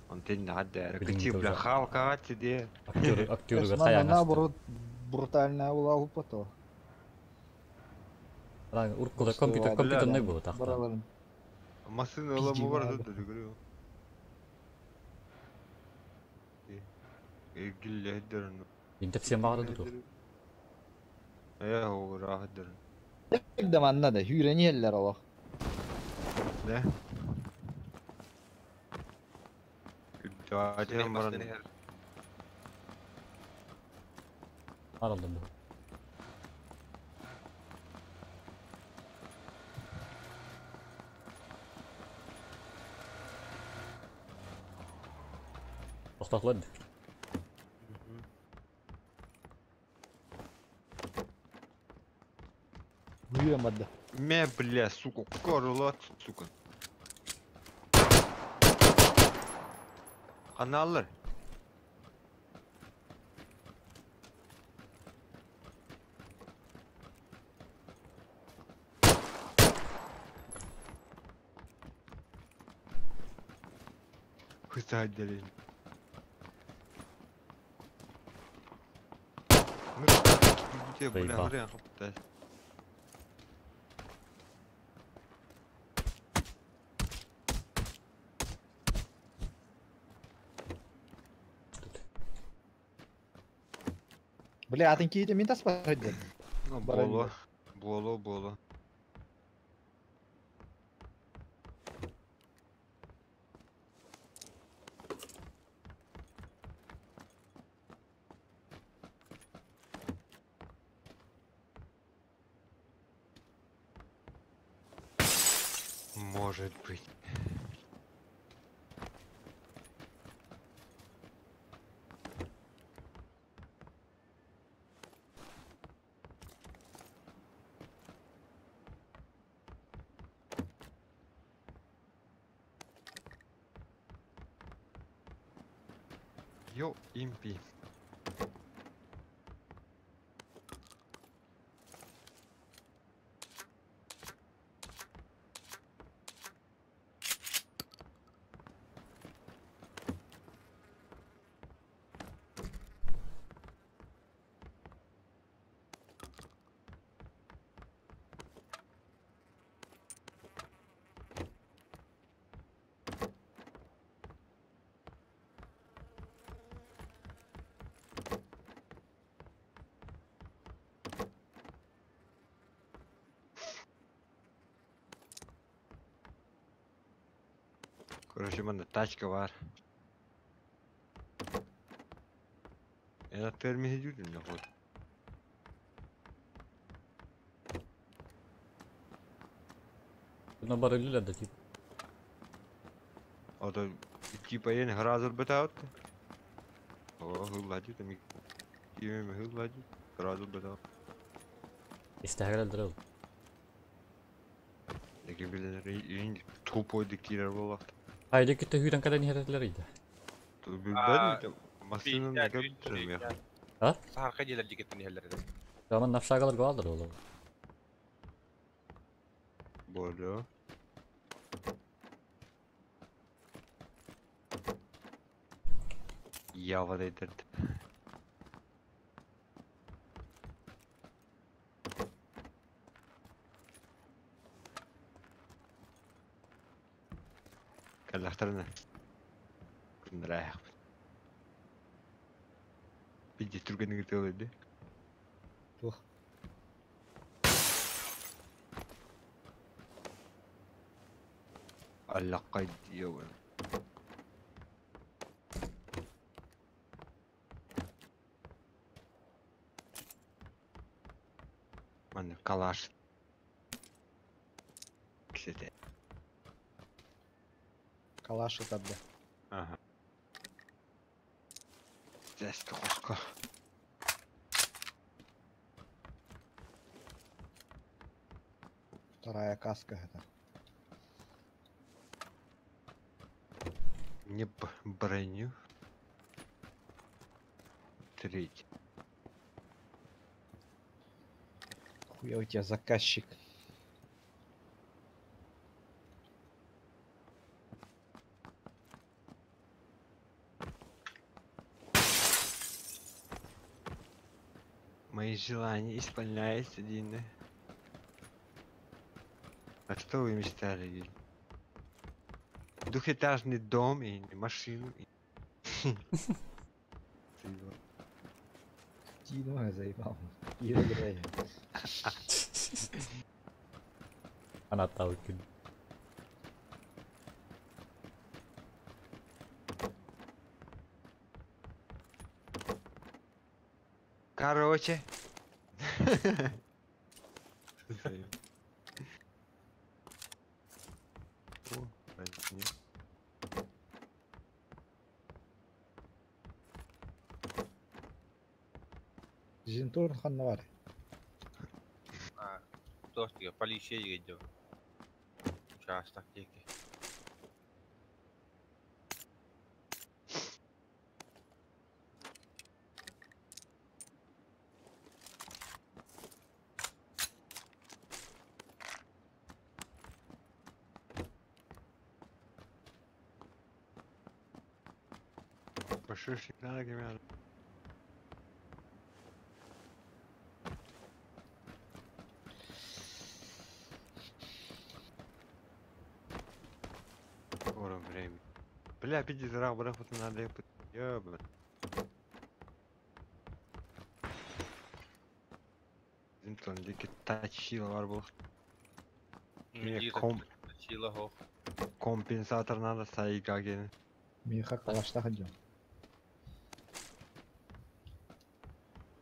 Онтон наада Билиҥҥи кычы бля уже халкаҕа тиде. Актер, актерыгар Эс, манна хайаан аста. наоборот брутальная була уппато. Уруккута компьютер Бастыылаабыт компьютерный Бля, буолу тахта. бараларын Массыына ыла пиздиҥ бар аады. да дөгөрү. Эргиллэһдэрин. Интерсиэн баҕара дуу. Э оҕураһдарын. Да манна да хүүрэн иһэллэр олох. Не? Синий Үддәтен баран. бастан иһэр. Аралдым бу. Тохтотулар. Хүүрэн барда. Ме бля, сука, королот, сука. Аналар. Хысадерин. Бля, Заебал. бля, хаптай. Тут. Бля, атын киһитэ мин таспар диэн. Ну, Баран боло. Боло, боло. Может быть. Йо, импи. Короче, манна тачка бар. Я термин жүрдүм нахуй. Buna barılırlar da тип. Ото типа ен хразыр бетаут. О, хыллади там. Киме хыллади. Хразыр бетаут. Истәһәгәлдер ул. Ләкин билер ин тупой дикилер була. Haydi китте hüyden kadar niheretler idi. Билбәдем машинаны нәгә битерем я. А? Сахарка дьиэлэр дикеттен иһэллэр этэ. Раман нафшагалар галдыр ул. Боло. Ява дедерт. Каллахтарына. Күндерәх. Бидде түргенеге төлөдү. Тух. Аллаққай диэвэн. Манна калаш. Ксете. Калаш ытарда. Ага. Зәсті қосқа. Вторая каска это. Не броню. Треть. Хуя у тебя заказчик. Мои желания исполняются, Дина. А что вы мечтали, Дина? Двухэтажный дом и машину. Дина заебал. Играй. Она толкин. Короче. О, нет. Зинтурн ханнавар. Туох полиция едет. Участок дикий. Пошишник надо, ребята. В скором времени. Бля, пиздец, раб, надо, ёб. Зимтон, дикий тачила бар был. Мне компенсатор надо сайга ген. Миха калашта ходил.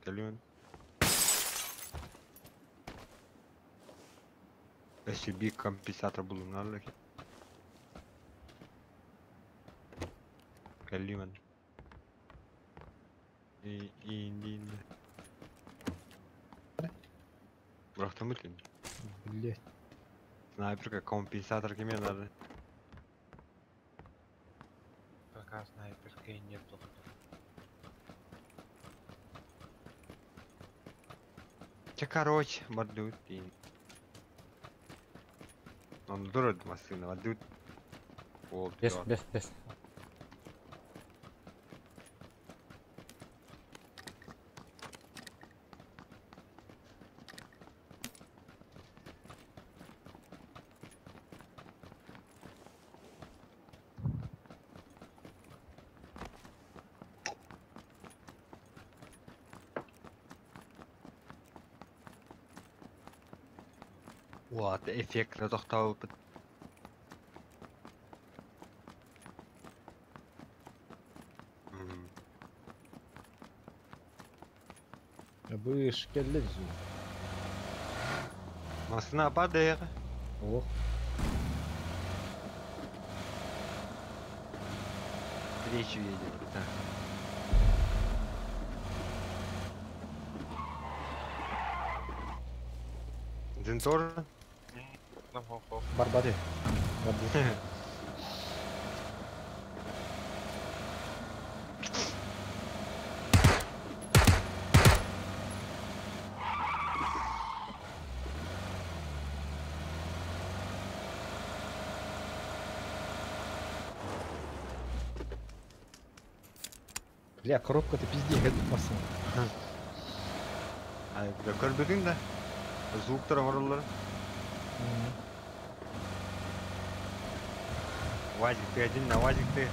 Калюн. Если би компенсатор был надо. Калиман. И и Брахтамытлин. Блять. Снайперка, компенсатор кеме надо. Пока снайперки нету. Че, короче, мордут и... Он дурак машина, мордут. Бес, бес, бес. Вот, эффект тоқтау. Быш, келлезу. Машина падает. Ох. Встречу едет, да. Дзинтор? Барбады. Барбады. Бля, коробка-то пизде, это массовая. А, көрбүтүң да. Звуктар оңороллор. Вазик, ты один на Вазик ты.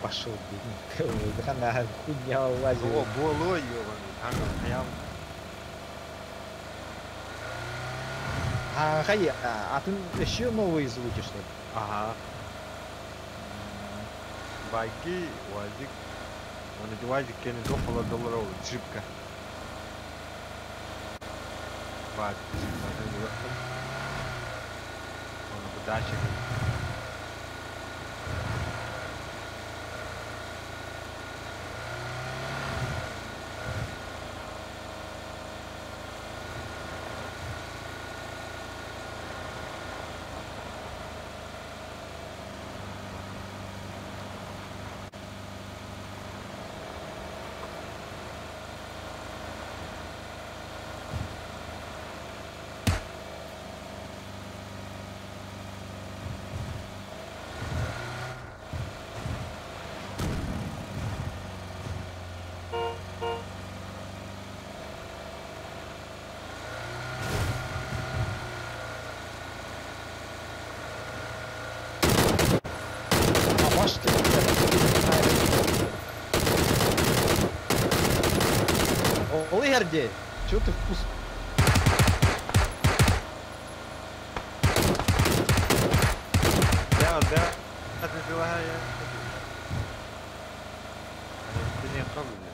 Пошел, блин. Да хуйня УАЗик. О, боло, ёбаный. Там, А, хай, а ты еще новые звуки, что ли? Ага. Байки, УАЗик. Он эти УАЗик кенет около долларов, джипка. Бат, он удачи. Можете, Ол иһэрдии. Чего ты впуск? Да, да. Это я. Ты не пробовал.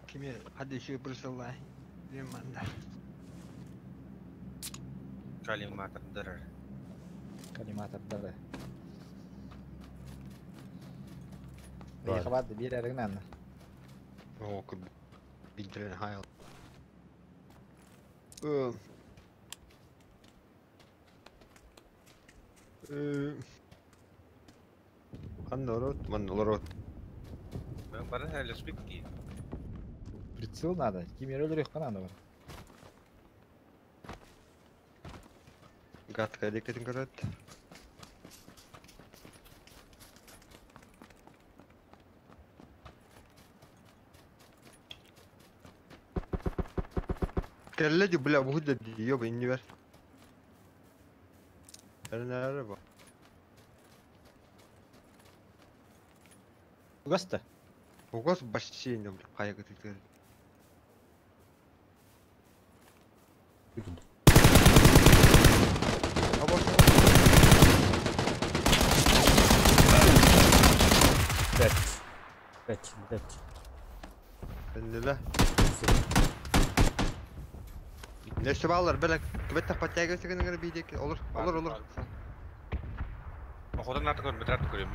Кими хадди şu присылай. Деманда. Коллиматор дырыр. Коллиматор дыры. Хабат бир эригнан. О, билдирен хайл. Ханнорот, маннорот. Бары леспик ки. Прицел надо. Кимер өлөрөх надо бар. Гатка дикетин көрөт. Келле бля бу да диё бинни бер. Эрнere ба. Угаста. Угас бассейн бля кайгы титер. Пять. Пять, пять. Эннеле. Неше баллар белек кебет паттяга сигенер бидек olur olur olur. Оходон наты көр, бетрат көрөм.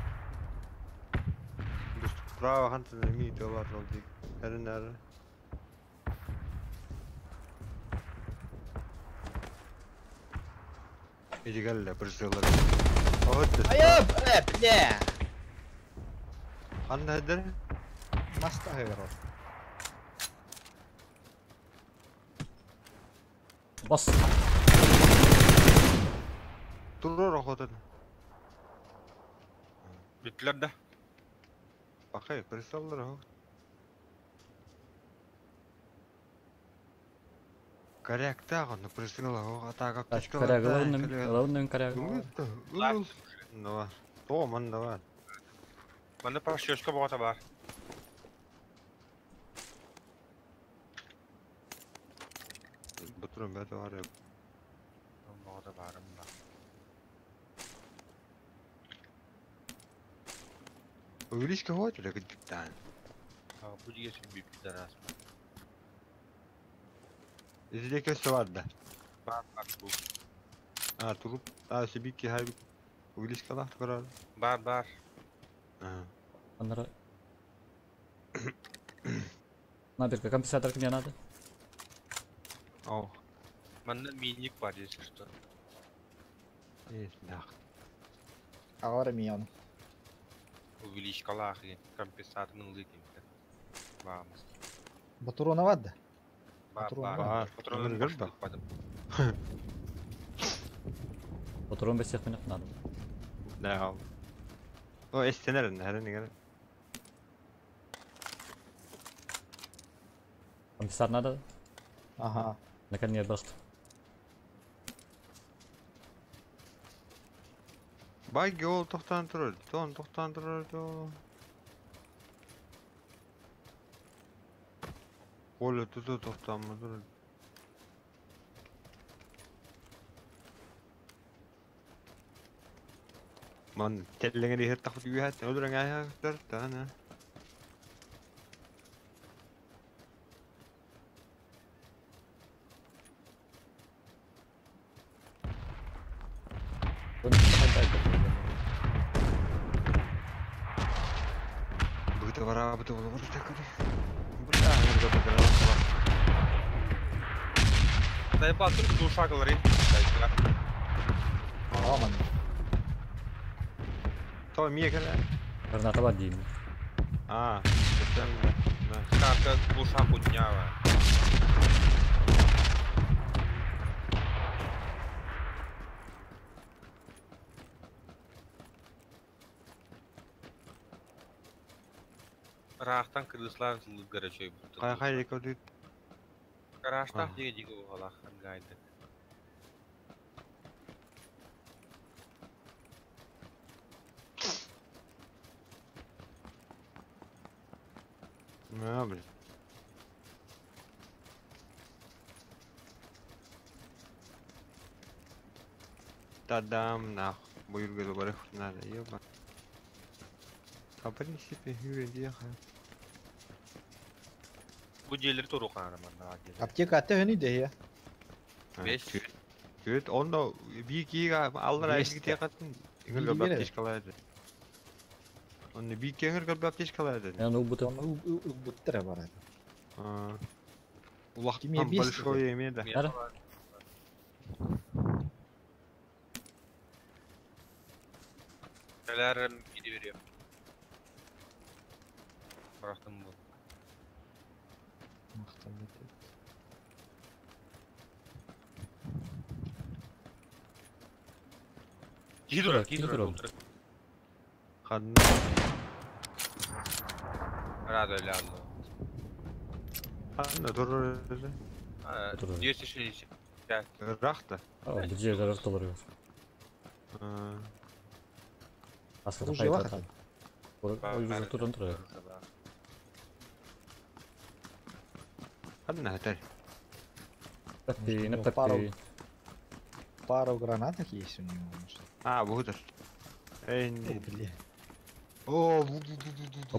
Браво хантын ми доллар ол дик. Эрнere. Иди галла присылар. Оһот. Айып, бля. Ханна хедер? Маста хэгэр. Бас. Турор охотын. Бүттүлөр да. Бакай присылар хо. Корректа гон присылар хо атага Коряга ылынным, ылынным коряга. Ну, то ман давай. Манда пашёшка боғата бар. Батырым бәті бар я. Боғата барым ба. Увеличка хватит или капитан? Бу дигесин бит пидорас. Изде köse var da. Бар бар бу. А, туруп, а, сибики хай увеличка лах турар. Бар бар. А. Аннара. На бирка компенсатор мне надо. О, Манда миник бар, если что. есть, нах. Агара мион. Увеличкалах компенсаторның лыгин. Бамыз. Батурона вадда. Бар Патрон бар. бар. Патрон Өмір көрді. Патрон без всех надо. Да. О, эстенер, нәрен Компенсатор надо? Ага. Наконец бахт. Баги ол тоқтан тұрыр, тон тоқтан тұрыр, то. Оля тузу тоқтан тұрыр. Man tellängeri hertahut yhä, öldürän ähä, tänä. Быта вара, быта вара, быта вара. Бля, я быта Заебал, тут душа говорит. Аман. То мия кэлэ. Граната бар деймін. А, Да. Карта душа худнява. Ыраахтан кырыслаан сыллыгар үчүгэй Хайа буттар. хайа көрдүт. Гаражтаах диэки диэки уһалаах гайды. На, блин. Та-дам, нахуй. Буюрга барых надо, ёба. А в принципе, Юрий, Бу дьиэлэри туруохха манна диэн. Аптека атта хөнүй дэһиэ. Бес. Түөт, онно бии киига аллар Бес айгы те. тиэхатын Бии иҥер берер. аптечкалаады. Онно бии кеңер көлбө аптечкалаады. Мен убутум. Оны ылбыттара барады. Улахан Кимиэ биэс большой эме да. Нара? Кэлэр киди бериэм. Барахтым бу. Мактанды. Киһи турар, киһи Киһи турар. турар. Ханна Рада лялла. ханна турар. Турар. 265. Рахта. О, бу жерде толор. Аската Оружие пайда. бар. Ой, туран турар. Ханна хатар. Таппи, у не него пару- таппи. Пару гранаток есть у него, может. А, бу Эй, О, бля. О, бу бу бу бу бу.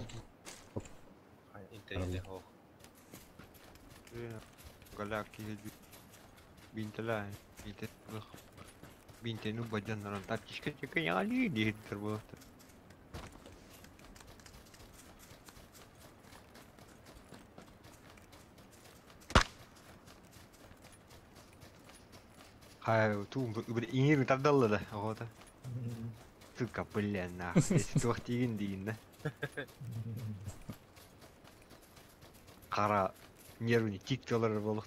Оп. Интернет ох. Галяк киһи бинтела бинте бинте ну баджаннаран таптишка чекаяли диһиттер буолта. Хай, ту иңир тардалла да, оҕото. Сука, бля, нахуй. Туох тиигин диин да. Қара нервный тик толар болуқ.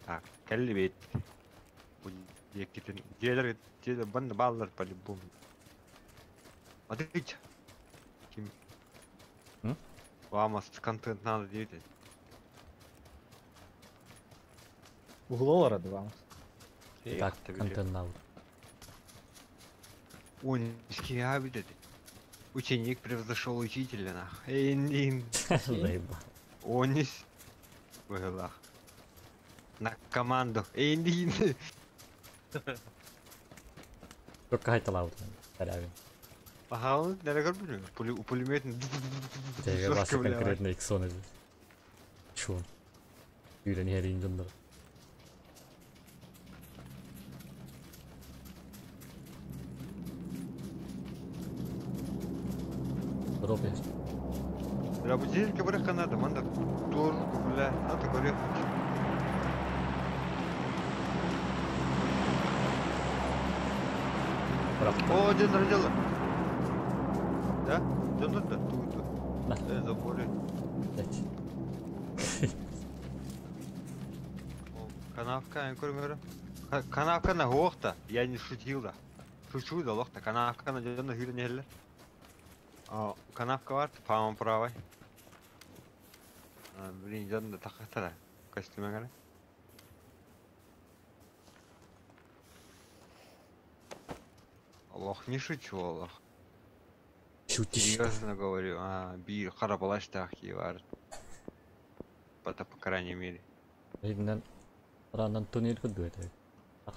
Так, кэлли бит. Бу диэккитин дьиэлэр дьиэлэр банна бааллар по-любому. Атыч. Ким? М? Вам контент надо диэти. Углу олорор вам. Так, контент надо. Он dedi. Ученик превзошел учителя, нах. Эй, Заебал. Онис. Быһылах. На команду. Эй, Только хайталаут. Карявин. Ага, он не көрбүнү. Пулемет. Тебе басы конкретно иксон здесь. Чё? Юрий не херин Дроп есть. Бля, бу жерге баракка надо, манда тур, бля, надо көрө. Бірақ. О, ден дело. Да? Ден да, ту ту. На. Э, заборе. Блять. О, канавка, я көрмөрөм. Канавка на гоохта. Я не шутил да. Шучу да лохта. Канавка на ден хүрүн А, канавка бар, по-моему, правой. А, блин, ден да тахтара. Костюмы гара. Аллах, не шучу, Аллах. Шутишь. Серьезно говорю, а, бир харабалаш тахи бар. Это, по крайней мере. Иннен ранан туннель көдү это.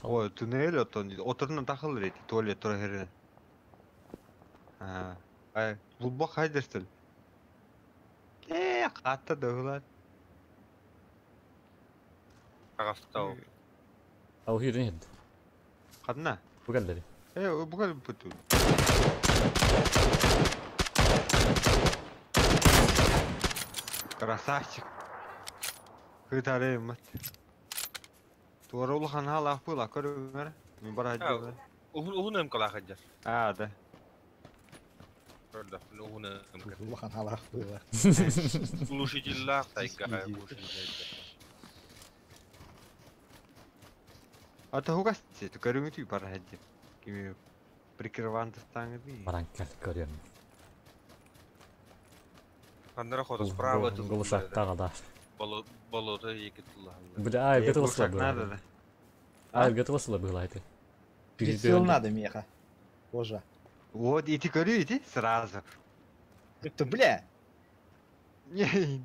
Ой, туннель отон, отурна тахыл рети, туалет тура херен. А, ай, булба хайдерстел. Э, катта дөгүлат. Ағастау. Ау хирин хед. Кадна. Бугаллери. Э, бугал буту. Красавчик. Кытары мат. Туара улахан хала пыла көрүңөр. Мен бара Уһун уһун эм калаах дьар. А, да. Көрдөхпүнэ уһун МК. Улахан халаах быыла. Глушителлаах тайга Иди. глушитель. А то хугас ти көрүҥү бар хәдди. Кими прикрыван тастаңы. Баран кел көрөм. Ханнара хода справа тут. Глушактага да. Болото екі туллахалла. Бля, ай, готово Глушак надо, слабо. да. Ай, готово слабо это. Прицел надо, меха. Кожа. Вот, и ты көрү, иди сразу. Это, бля, Не.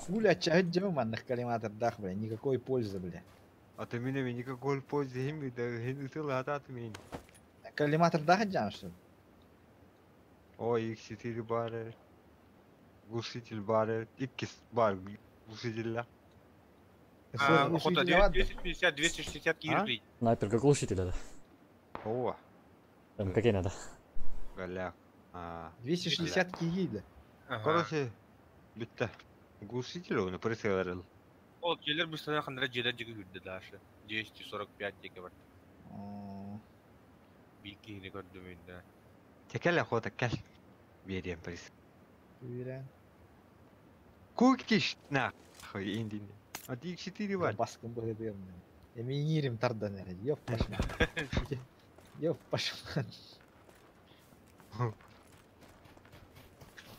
хуля чайдем манных коллиматор дах, бля, никакой пользы, бля. А ты меня никакой пользы им, да хин тыл атат мин. Коллиматор дах джан, что ли? Ой, X4 бар. Глушитель бар, X бар глушителя. А, Глушитель хода ладно. 250, 260 А? кирпич. Снайперка глушителя, да. О, Там какие надо? голяк. А, 260 киги, да. Ага. короче, битте. Глушитель он прицелил. Ол келер быстана ханнара жедер жиги хүрдө дашы. 245 деке бар. М, Bir кихини көрдүм инде. Текел охота кел. Берем приз. Уверен. Кукиш нахуй индин. А ты X4 бар. Баскын быгы Эминирим тардан эрэ, ёп пошла. Ёп пошла.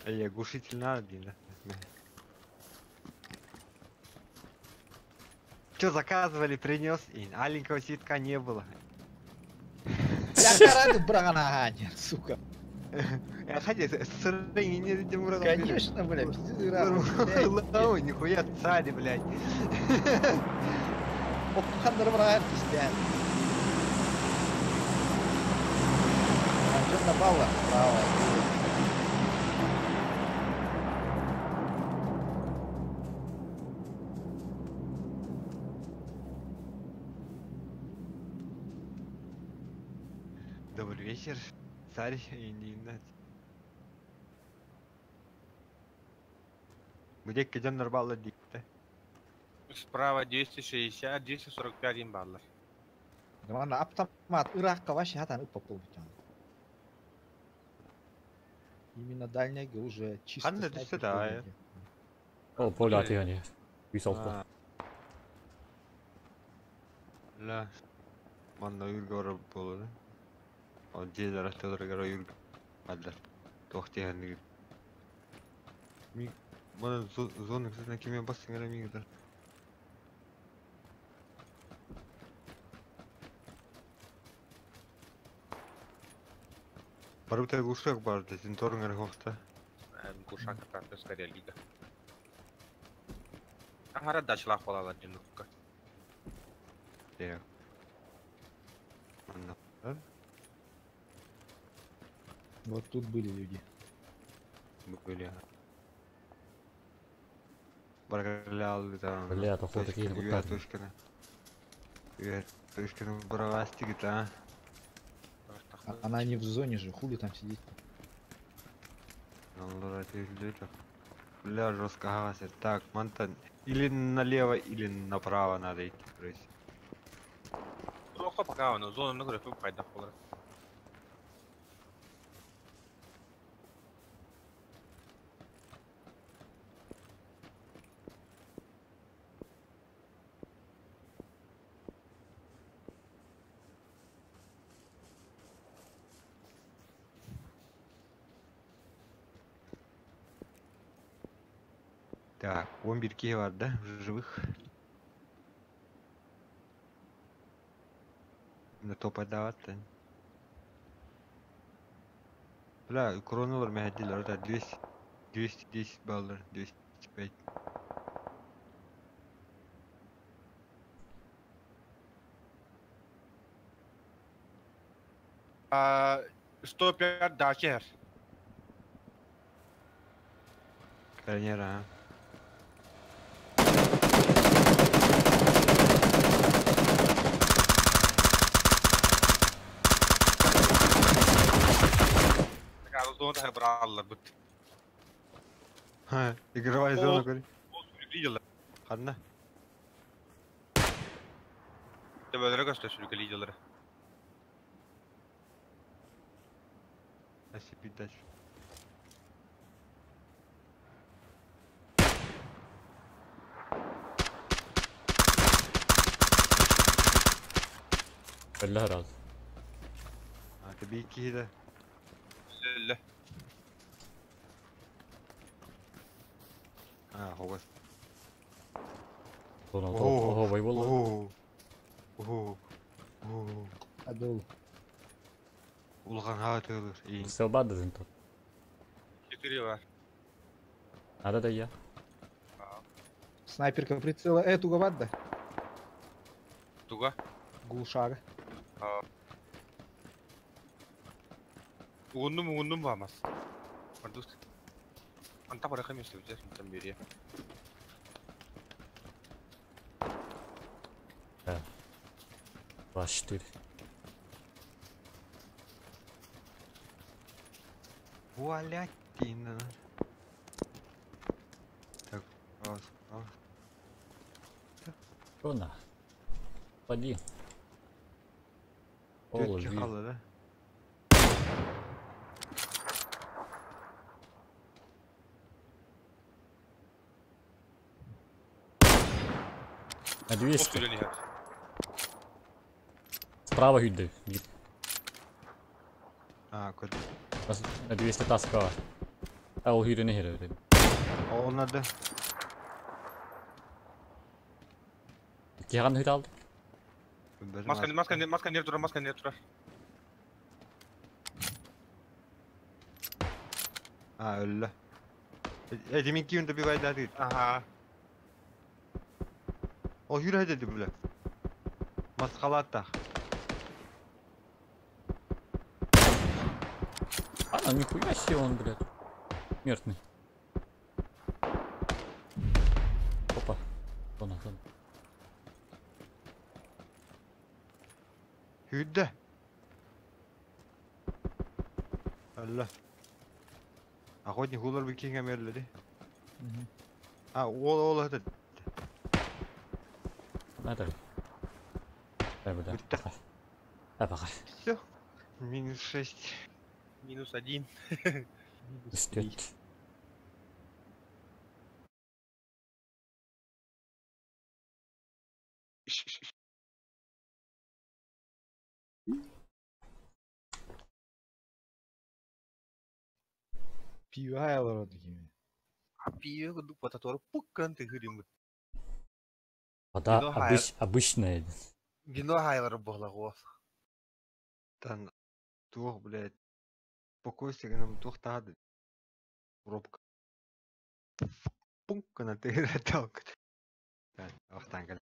Эй, глушитель надо, да? Че заказывали, принес, и аленького цветка не было. Я карады брагана, сука. Хотя, не Конечно, бля, пиздец, рахуй. Нихуя царь, блядь. Хандыр браган пиздец. Что на баллах справа? Добрый вечер, царь и Нина. Где кеден нормально дикте? Справа 260, 245 им баллар. Манна автомат Иракка вообще хатан ыппа болбут. Именно дальняя уже чисто. Ханна снайпер түсті да, көрінеді. Ол поле атыгани. Висолка. Ла. Манна юргора болады. Ол жезер аттылар юрг. Алдар. Тохти ханны. Ми мана зона ксына кеме бассың эле мигдер. Барбыта глушак бар, да сен торыңар хохта. Кушак тартыс карелига. Ахара дачлах балалар динукка. Те. Манна. Вот тут были люди. Были. Баргалял там. Бля, то ход такие вот так. Точканы. Точканы барагастик да. Она не в зоне же, хули там сидеть-то. Бля, жестко гасит. Так, мантан. Или налево, или направо надо идти, короче. Тоққа пока оны зонаны көріп қайдақ болар. Так, 11 бар, да, в живых. На топ давать. Бля, кроналар мәһәдиләр, да, 200, 210 баллар, 205. А, 105 дачер. Канера, а. Зона браллар бут. Ха, игровая зона, говори. Сүрүклейдилер. Ханна. Төбөлөрө көстө сүрүклейдилер. Асипи дальше. Өллө сразу. А, ты бики да. Өллө. А, хогас. Ого, ой болла. О. О. О. Адыл. Улахан хаа тыылыр. Иин. Стрельба дызын тут. 4 бар. Надо да я. Снайперка прицела. Туговат да. Туга. Глушага. Угундум угундум бамас. Мардус. Анта барахам если у тебя там бери. Да. 24. Валятина. Так, раз, раз. Что на? Поди. Ола, Төрт хала, да? На 200. Ох, нет. Справа гюйды. А, код. На 200 таска. А, ол гүйді не керек. Ол надо. Киған гүйді алды. Маска, маска, маска не тура, маска не тура. А, өллө. Э, deminki yönde bir bayda değil. Ага. О, yürü dedi bile. Маскалат А, нихуя себе он, блядь. Смертный. Опа. Вон он, вон. Hüdde. Allah. Охотник улар бикинге мерледи. А, ол ол это. Надо. Дай бля. Бүтті. Да, пока. Все. Минус 6. Минус 1. Минус 5. Пиво айлар такими. Пиво кудук потатор пуккан ты хырим. Вода Вино обычная. Вино хайлар болла Тан туох, блядь. Спокойствие нам туох тады. Пробка. Пункка на ты талк. Так, ахтан.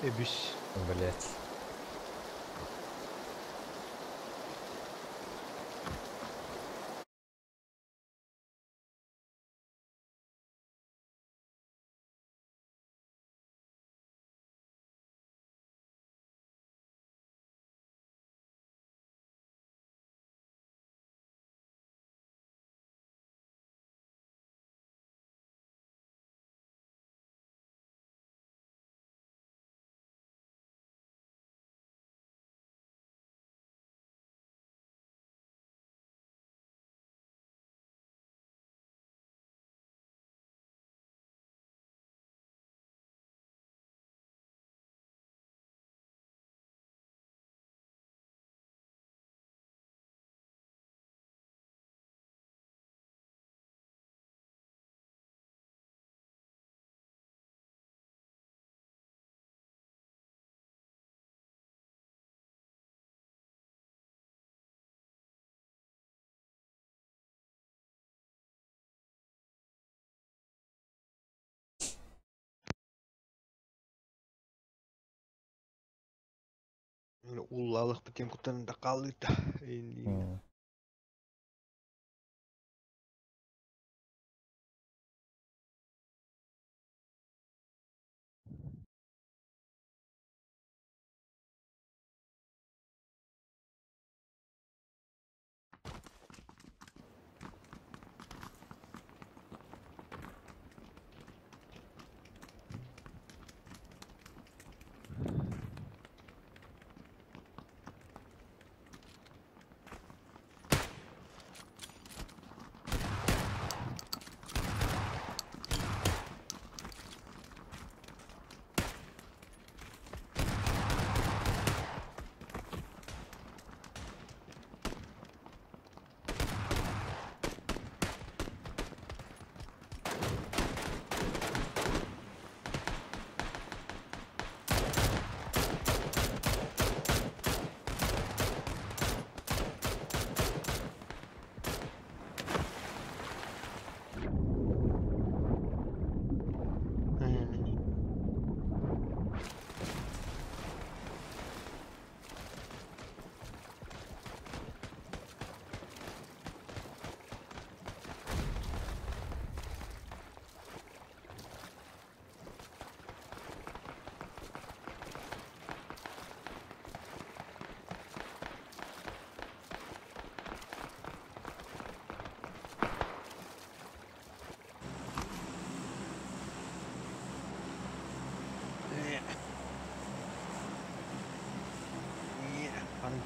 Эбиш. Блять. Уллалых битен куттанында калыта.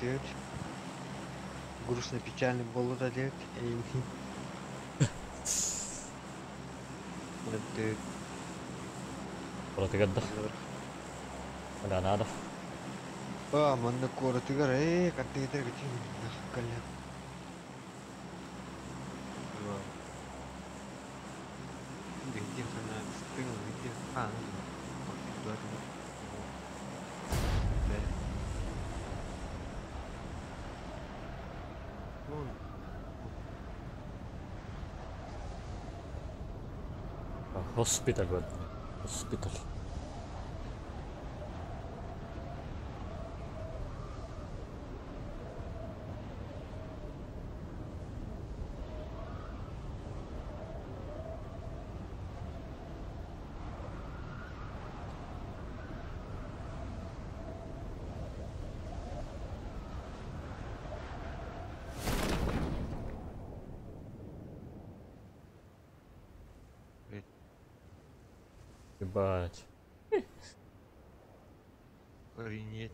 Делать. Грустно печальный болото делать. Вот Куратыгар да. Вона надо. А, манна куратыгар, каттыгар гытын калля. Где она стыла, где? А, ну, да. Вон. Хоспитал вот. Хоспитал. Ебать. Охренеть.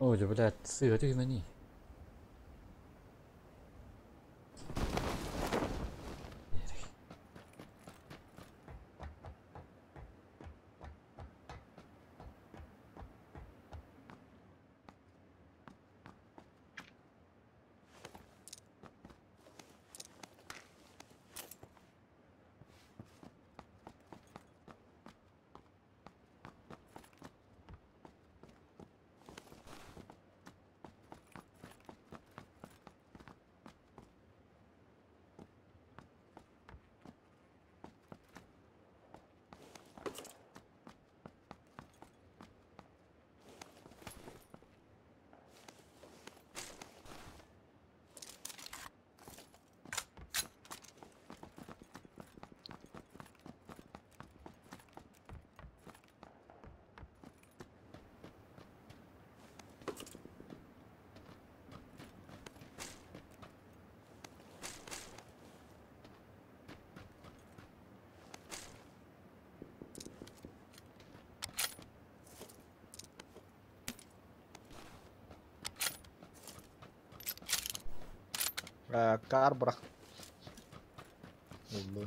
Ой, блядь, сыга ты на ней. Кар бырах. Уллу.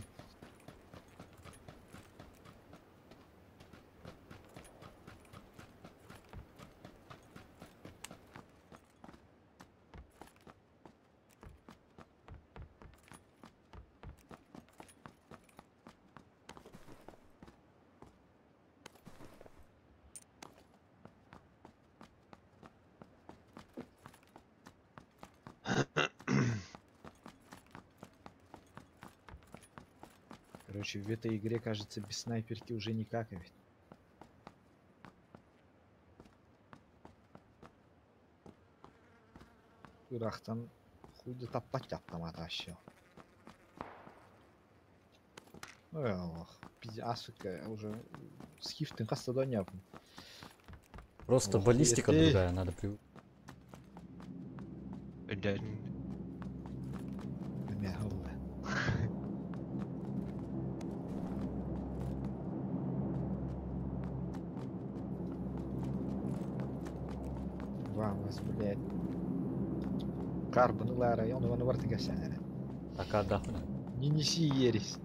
Короче, в этой игре, кажется, без снайперки уже никак ведь. Ырахтан хуйда таппат автомат вообще. Ой, Аллах. Пиздец, уже скифтын хаста доняпын. Просто Ох, баллистика ты. другая, надо при... Vamos, блядь. Карбон Лара, он его на вартыга. Пока да. Не неси ересь.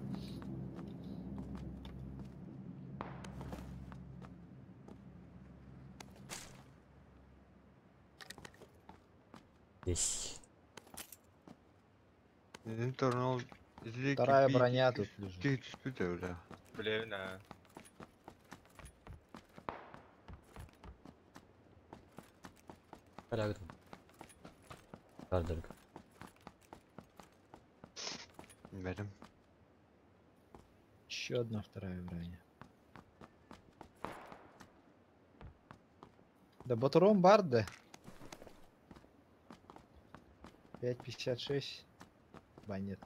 Есть. Вторая броня тут лежит. Блин, да. Порядок. Кардерг. Берем. Еще одна вторая броня. Да батуром барда. 5.56. Банет.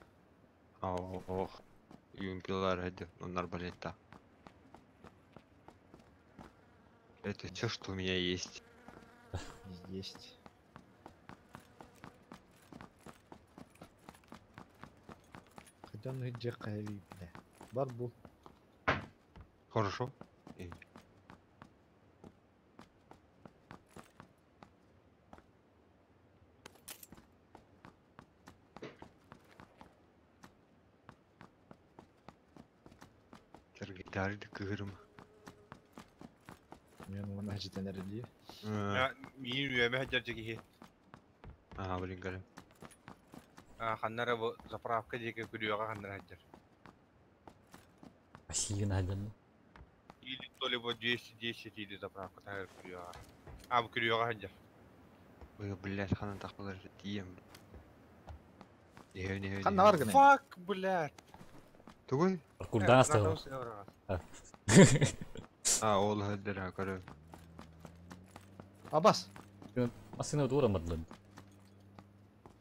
Ох. Юмпилар один, он арбалета. Это все, что у меня есть. Есть. Хотя он где бля. Барбу. Хорошо. Гитары кырым. Мен оны ажытан әрі. Мин үөмэ хадьар. А, блин, горю. А, ханнара бу заправка диэки күрүөҕэ ханнара хадьар. Спасибо, найден. Или то ли вот 210 или заправка тагыр күрүөҕэ. А, бу күрүөҕэ хадьар. Ой, блядь, ханан тахылар тием. Не. Ханна бар гына. Фак, блядь. Тугуй? Курдан оставил. А, ол хаддара көрө. Абас. Машина дура мадлын.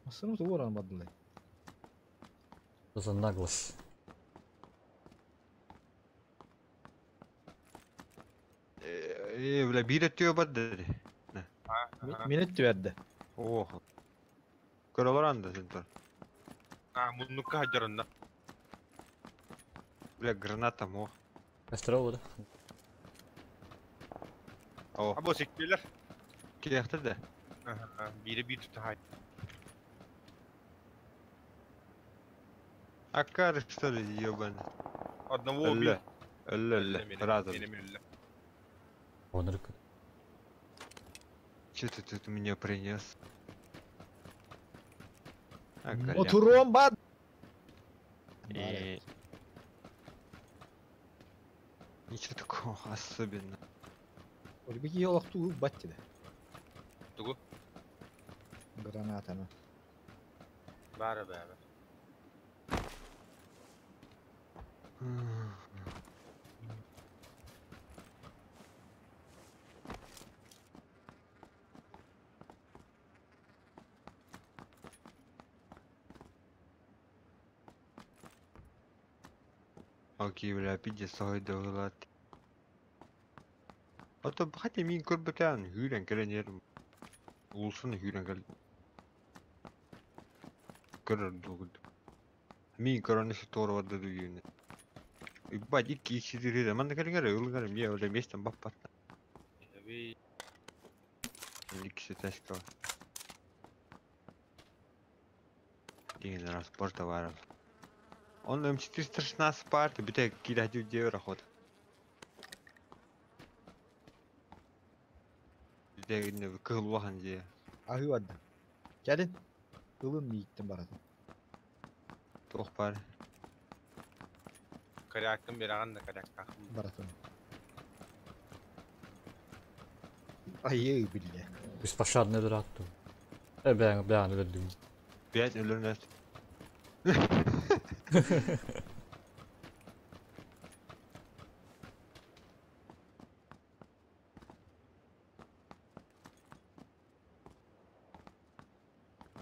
Машина дура мадлын. Что за наглость? Бля, бир өтүө барды. Мен өттү. Ох. Көрөлөр анда сен. А, муннукка хадьарында. Бля, граната мох. Кострова, да? О. А бу секпелер. Кияхты да. Ага, бири бир тутахай. Акар, что ли, ебаный? Одного убил. Өллө, сразу. Он рык. Че ты тут мне принес? Отуром бад. И... Ничего такого особенного. Ольга елахту баттида. Тугу? Гранатами. Бары бары. Окей, бля, пиздец, сойду, А то хотя мин көрбөтән хүрен кэлен Улсын хүрен кэл. Көрөр дугуд. Мин көрөнү тор барды дугуна. Ибать икки икси Манда кэлгер ылгар мне уже местом баппат. Икси ташка. Деген транспорта бар. Он М416 парт, бите кидать девер охота. Дегенне кылбахан же. Ахы барды. Келин. Ылын мииттен баратын. Тох бар. Корякын бераган да корякка. Баратын. Айы билле. Беспощадный дурак тут. Бля, бля,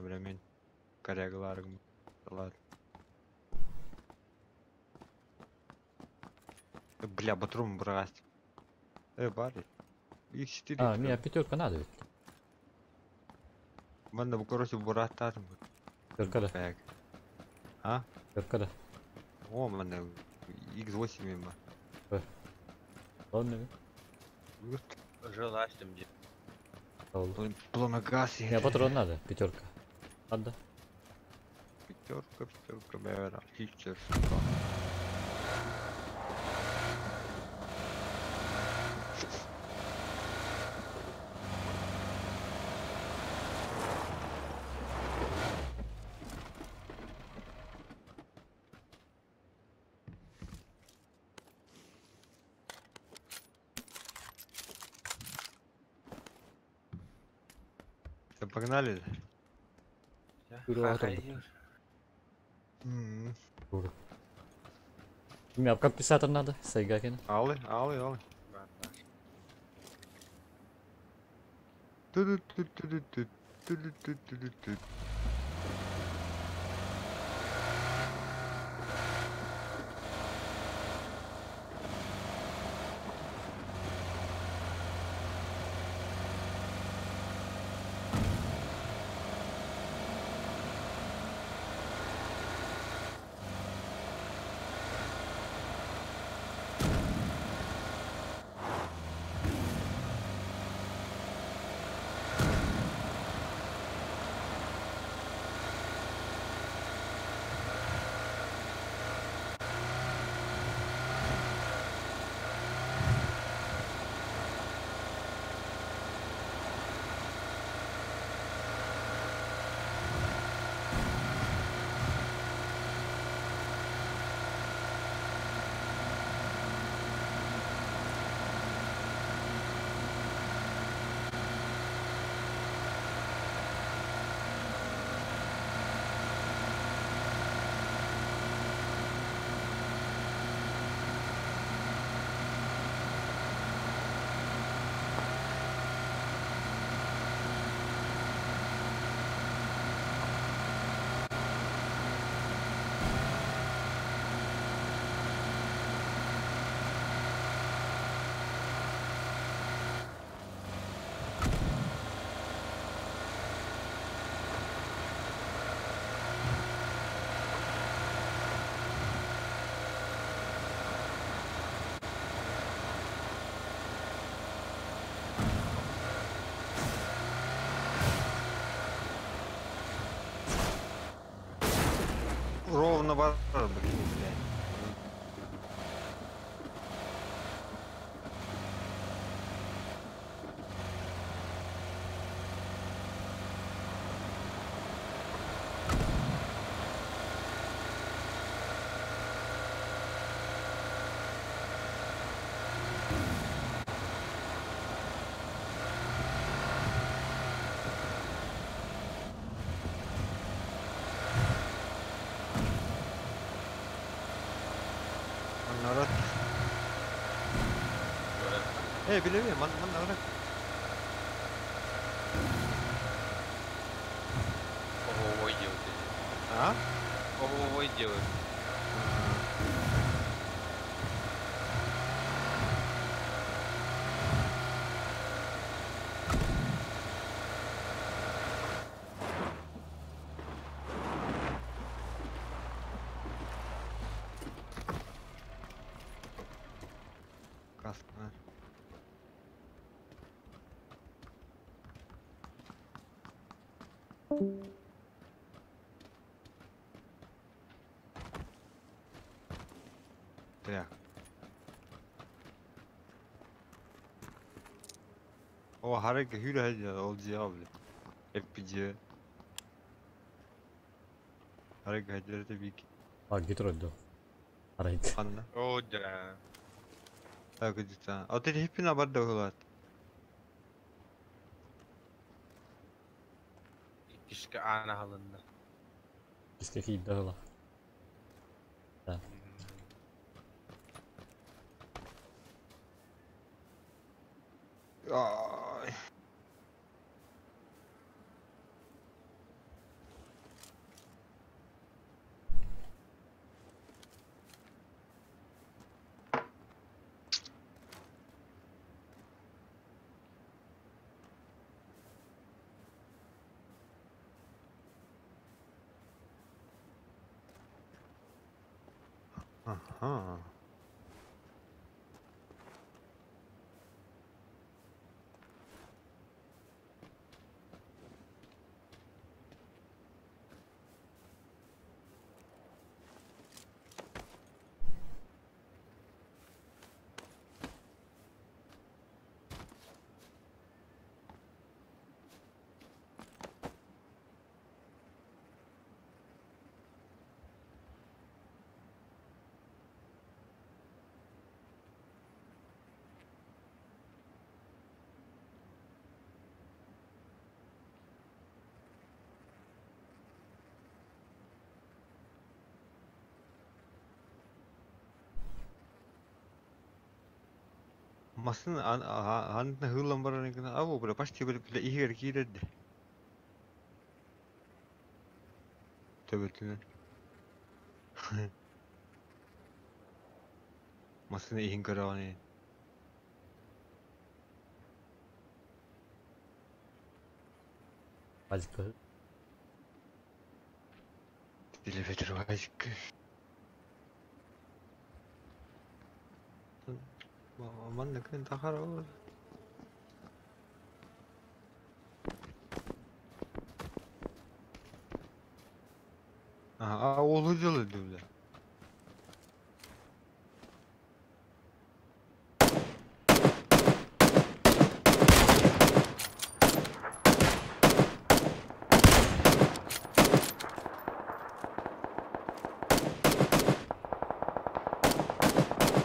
Бля, мен корягаларым. Ладно. Бля, батрум брать. Барри. Их 4. А, мне пятерка надо ведь. Манна, короче, бураттарым. Пятерка да. Так. А? Пятерка да. О, манна, X8 има. Ладно. Желастым где. Пламегаз. Мне патрон надо, пятерка. Надо. Пятерка, пятерка, бля, пятерка. Все, погнали. Ура, Мне компенсатор надо, Сайгакина. Алы, алы, алы. Ту-ду-ту-ту-ду-ту, ту-ду-ту-ту-ду-ту. Ровно бар, блин, блядь. Народ. Эй, билеби, ман ман народ. Ого, делают. А? Ого, делают. Каска. Так. О, харек хюрэ ол диабле. FPG. Харек хәдерте бик. А, гитроль да. Арайт. Ханна. О, да. Так, где-то. А ты хиппи бар да булат. Кишка ана халында. Киске хит да. Да. Ай. Ага. Масын анна хыллан баран гына абу бля почти бля игер киирерди. Төбөтүнэн. Массыына иһин көрөҕүн. Азика. Телевизор азика. Манна күн тахар ол. А ол дылы бля.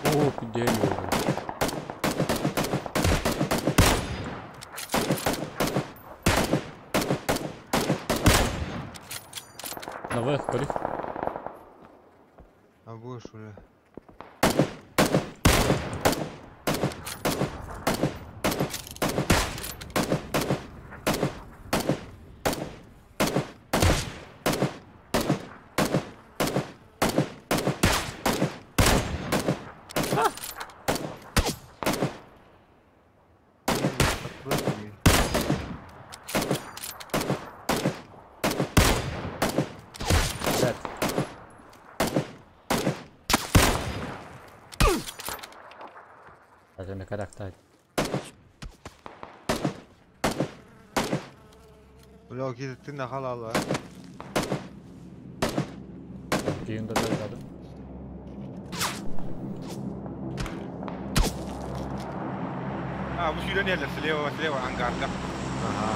О, дерево. Наверх, горит. А будешь уже. Блядь. Даже на карактер. Бля, ты нахалала. Düğünde de oynadım. А, bu suyla nerede? Слева, слева, ангарда. Ага.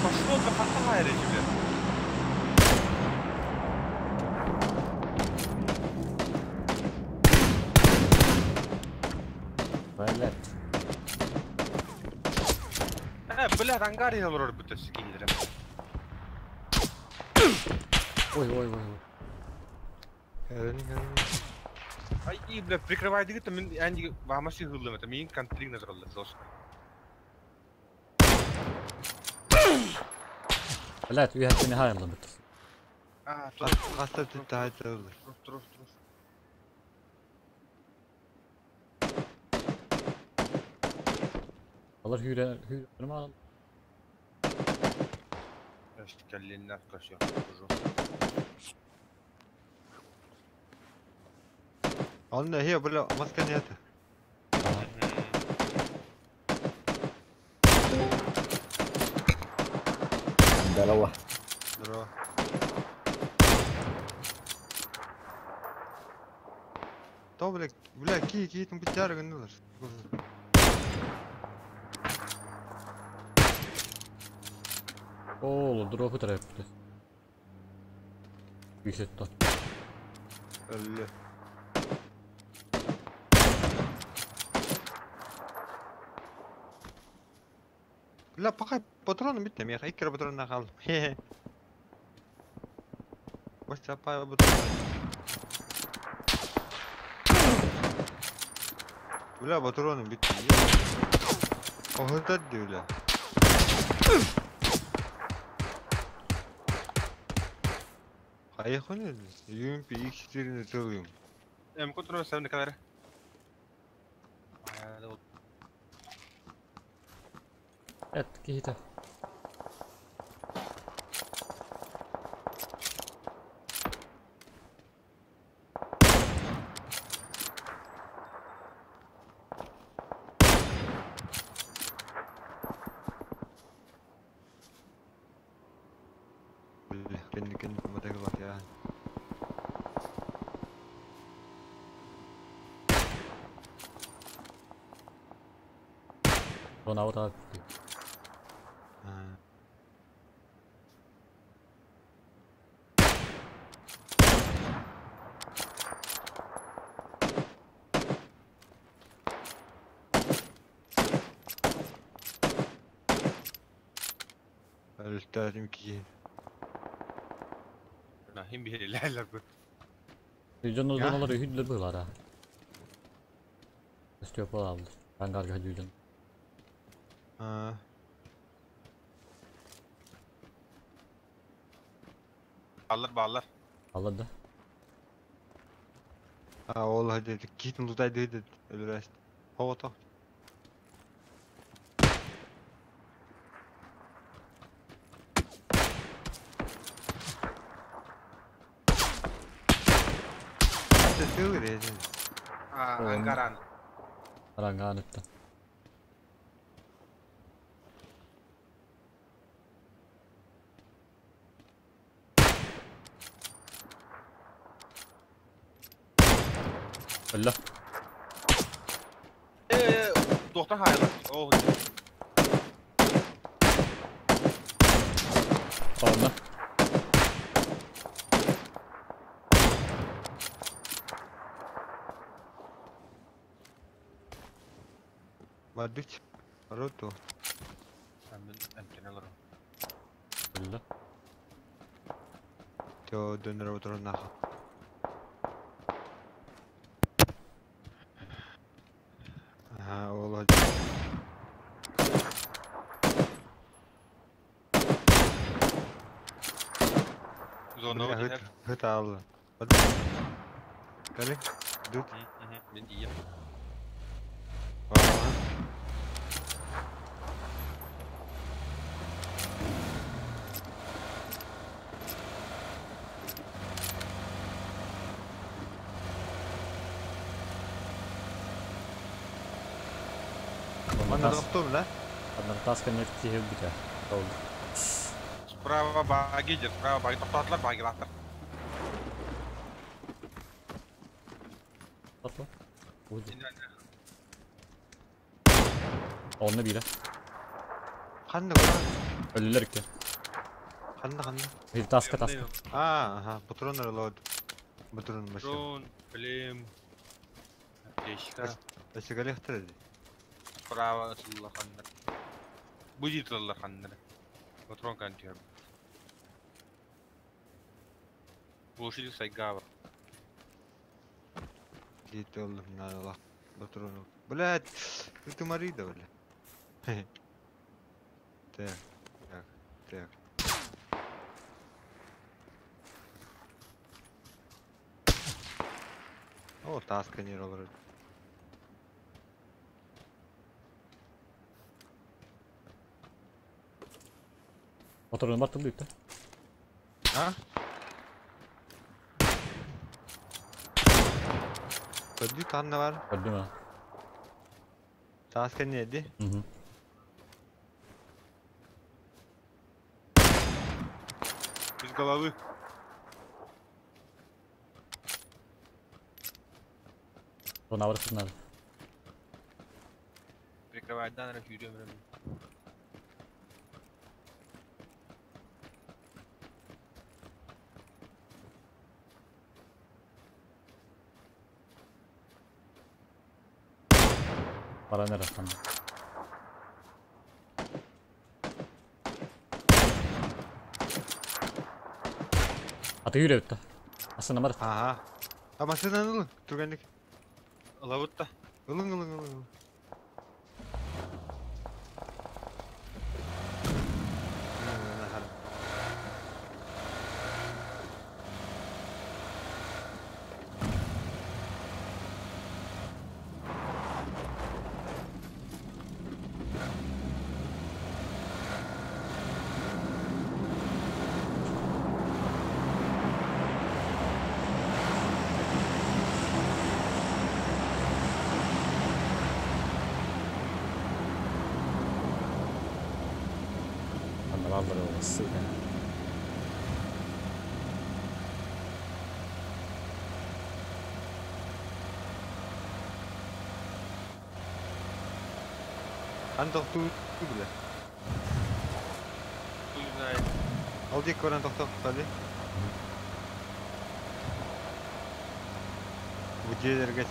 Пошло до хата блядь. Блядь. Блядь, ангар я лорор будто скинули. Ой, ой, ой, ой. Ай, и, бля, прикрывай дигит, мен анди вамасы хыллым, это мин контрик назралды, жестко. Блядь, уехать не хайалла бит. А, Хаста тутта хайта. Тур, тур, тур. Алар hüyre hüyre ma Каллинна кашё. Онна هي бля маска нет. Здорово. Здорово. То, бля, бля, ки, ки, там битяр гынылар. О, дропы тарапты. Висит то. Әлле. Бля, пока патроны битте, мен иккер патронна қалдым. Хе-хе. Баш чапай патрон. Бля, патроны битте. Охотат бля. Хайхоны, UMP X4 целым. Эм, контроль сам на камере. Это какие-то. Зона вот. Өлтөрүм киһи. Хим биһирилээллэр бу. Дьон Я? зоналар үһүдлэр быһыылара. Степа алды. Ангарга дүйден. Аа. Баллар баллар. Алды да. А ол хадэ китин лутай дэд өлөрөст. Хогото. Тылыр эдин. А Ой. Ангаран. Арангаанытта. Өллө. Э, доктор хайла. О, Онна. Бадыч. Роту. Мен эмтен алырым. Өллө. Тё дөнөр отырын наха. Аха, ол хадэ. Зона Хыт вот. хыт алды. Бадыч. Кали. Дут. Мен дiyем. Аа. Манна доктор да? Анна таска нефти хеббите. Oldu. Справа баги жер, справа баги токтотулар, баги латтар. Tatlı. Uydu. Онна бире. Ханна көрө. Өлүлөр икки. Ханна ханна. Bir таска таска. Аа, аха, патроннар лод. Патрон машина. Патрон, блин. Аптечка. Өсөгэлэхтэр. Справа ытылла ханнар. Будет ытылла ханнар. Патрон кантер. Глушитель сайгава. Дите оллум надо патрон. Блядь, ты марида, бля. Так, так, так. О, таска не роллер. Моторун бар тылды. А? Öldü tane var. Öldü mü? Таска не ди? Hı. Без головы. Зона бар надо. Прикрывать да, наверное, yürüyorum. Para nere ханна. Аты yürüyüp Aslında бар. Ага. А машинаны ылың, түргәнлек. Лабытта. Ылың, ылың, ылың. ылың. Анна баллар ол сука. Ан тохтуу бля. Хуй знает. Ол диэки баран тохтоохтали. Бу дьиэлэргэ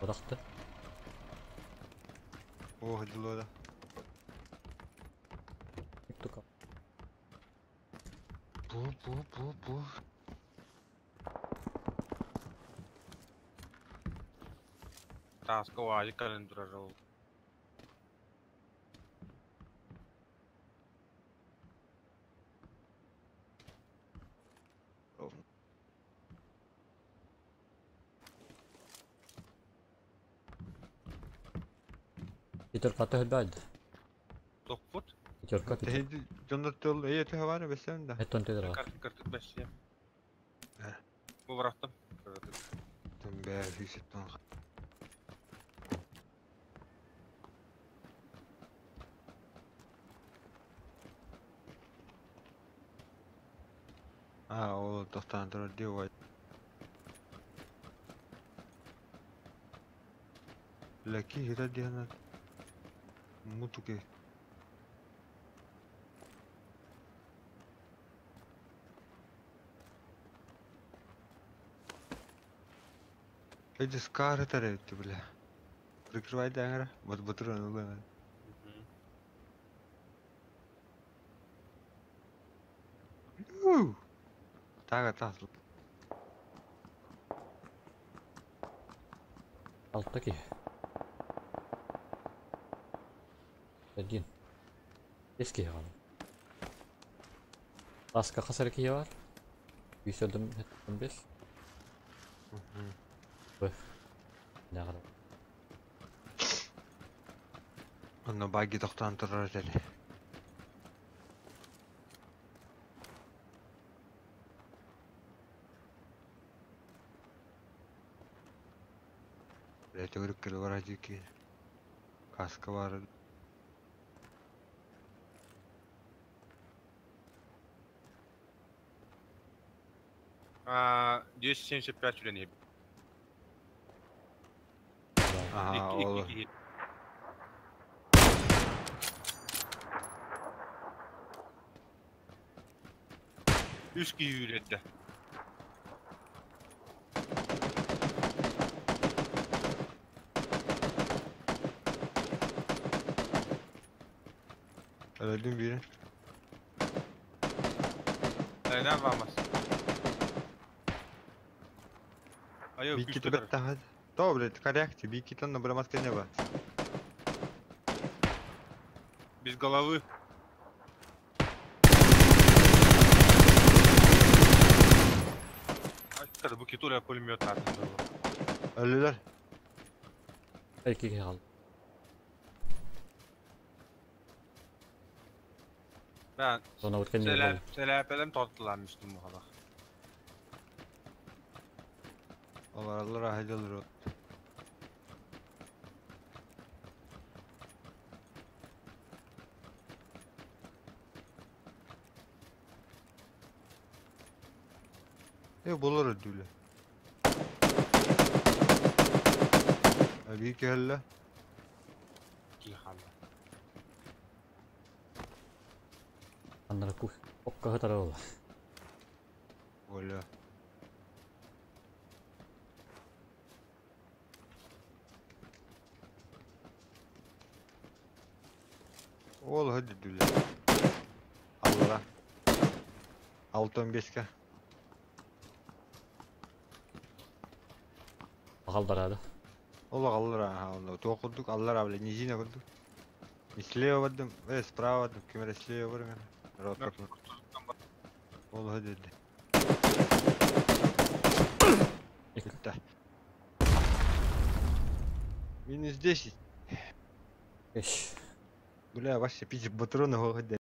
Бырахты. О, дылода. Тука. Бу бу бу бу. Таска уазик кэлэн турар ол. Пятерка төһөлбөд. Тохпут. Пятерка пятерка. Тэһиди дьоннор тыл эйэ төһө баар бэсэм да. Эттон төдөр. Картык бэссе. Бу бырахтым. Тым бээ фиксеттон. А, ол тохтоон турар дии уай. Лаки хитэ диэн мутуке. Эти скары тарайты, бля. Прикрывай даңара. Вот батырын улан. Тага тас. Алта киһи. Один. Бес киһи хаалла. Таска хас эрэ киһи баар? 175. Нәҕэр. Онно баги тохтоон турар этели. Бля, төгүрүк кэлэ барар дии Каска бар. А, 275 үлэни. Ага, Икки ол. икки киһи. Үс киһи үлэтте. Öldüm biri. Aynen varmaz. Айо, Бики күүсті тұр. беттахад. То, блядь, корректи, бики тон брамаска не ба. Без головы. Ай, бу китуля пулемет атын. Өлүлөр. Икки киһи хаалла. Ben Она вот кэннигэр буолла. Сэлээпэлэм тортуланmıştım bu kadar. Оларалар ахайдалар. Э, булар өдүлө. Аби кэллэ. Киһи хаалла. Аннара кух. Окка хытара буолла. Оля. Ол хөдүлө. Аллара. Алтын беске. Аҕалларады. Ол аллара, ага, туох курдук аллара, бля, низина курдук. И слева бардым, справа бардым, ким эрэ слева барыҥ. Рот Ол хөдүлө. Икки. Минус 10. Беш. Бля, вообще пиздец, патроны хөдүлө.